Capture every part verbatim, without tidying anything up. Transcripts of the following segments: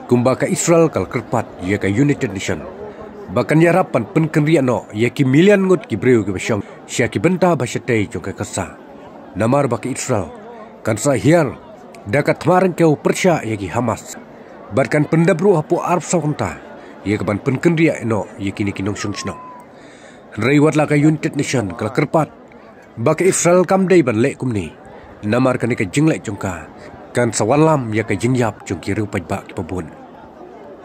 Kumba ka Israel ka la kyrpad ïa ka United Nation ba kan ïarap ban pynkynriah noh ïa ki million ngut ki briew kiba shong sha ki bynta ba shatei jong ka Gaza. Namar ba ka Israel kan sa hiar da ka thma ryngkew pyrshah ïa ki Hamas bad kan pyndep ruh hapoh arphew saw kynta ïa ka ban pynkynriah noh ïa kine ki nongshong shnong. Hynrei wat la ka United Nation ka la kyrpad ba ka Israel kam dei ban leh kumne, namar kane ka jingleh jong ka kan sa wanlam ïa ka jingïap jong ki riewpaidbah kiba bun.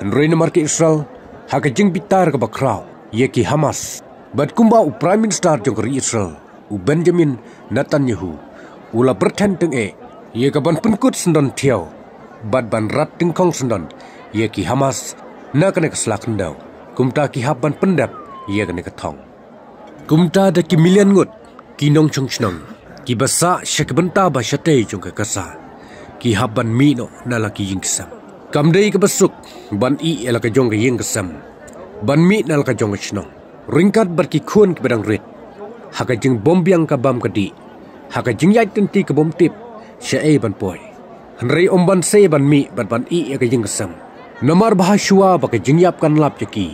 Hynrei namar ka Israel ha ka jingbitar kaba khraw ïa ki Hamas, bad kumba u Prime Minister jong ka ri Israel, u Benjamin Netanyahu, u la pyrthen tyngeh ïa ka ban pynkut syndon thiaw bad ban rat tyngkhong syndon ïa ki Hamas na kane ka sla khyndew, kumta ki hap ban pyndep ïa kane ka thong. Kumta da ki million ngut ki nongshong shnong kiba sah sha ki bynta ba shatei jong ka Gaza, ki hap ban mih noh na la ki ïing ki sem. Kam dei kaba suk ban ïeh ïa la ka jong ka ïing ka sem ban mih na la ka jong ka shnong ryngkat bad ki khun kiba dang rit, ha ka jingbymbiang ka bam ka dih, ha ka jingïaid lynti ka bym tip shaei ban poi. Hynrei ym ban sei ban mih bad ban ïeh ïa ka ïing ka sem, namar ba ha shuwa ba ka jingïap kan lap ïa ki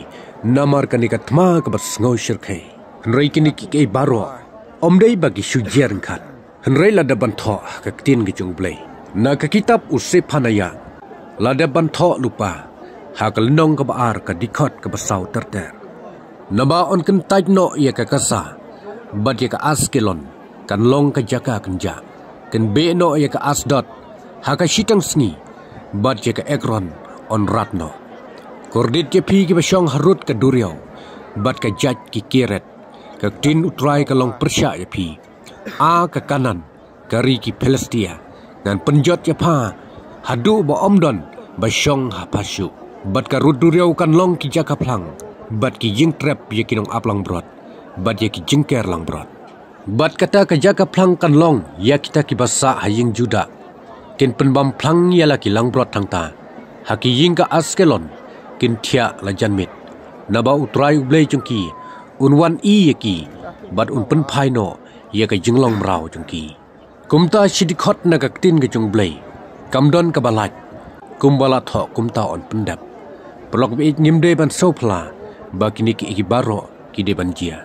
namar kane ka thma kaba sngew shyrkhei. Hynrei kine kiei baroh ym dei ba ki shu jia ryngkat, hynrei la dep ban thoh ha ka ktien ka jong U Blei. Na ka kitab u Sephaniah la dep ban thoh lypa ha ka lynnong kaba ar, ka dkhot kaba saw ter ter. Naba yn kyntait noh ïa ka Gaza bad ïa ka Askelon kan long ka jaka kynjah. Kynbeh noh ïa ka Asdod ha ka shiteng sngi, bad ïa ka Ekron yn rat noh. Kordit ïa phi kiba shong harud ka duriaw bad ka jaid ki Kirit, ka ktien U Trai ka long pyrshah ïa phi. A ka Kanaan, ka ri ki Philistia, ngan pynjot ïa pha haduh ba ym don ba shong ha pha shuh. Bad ka rud duriaw kan long ki jaka phlang bad ki ïingtrep ïa ki nongap langbrot bad ïa ki jingker langbrot. Bad kata ka jaka phlang kan long ïa kita kiba sah ha ïing Judah, kin pynbam phlang ïa la ki langbrot hangta. Ha ki ïing ka Askelon kin thiah la janmiet, naba U Trai U Blei jong ki un wan ïeh ïa ki bad un pynphai noh ïa ka jinglong mraw jong ki. Kumta shi dkhot na ka ktien ka jong U Blei kam don kaba lait, kumba la thoh kumta yn pyndep. Paralok baieit, ngim dei ban sngewphylla ba kine kiei baroh ki dei ban jia.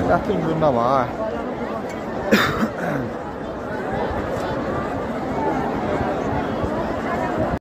Nothing to know, ah.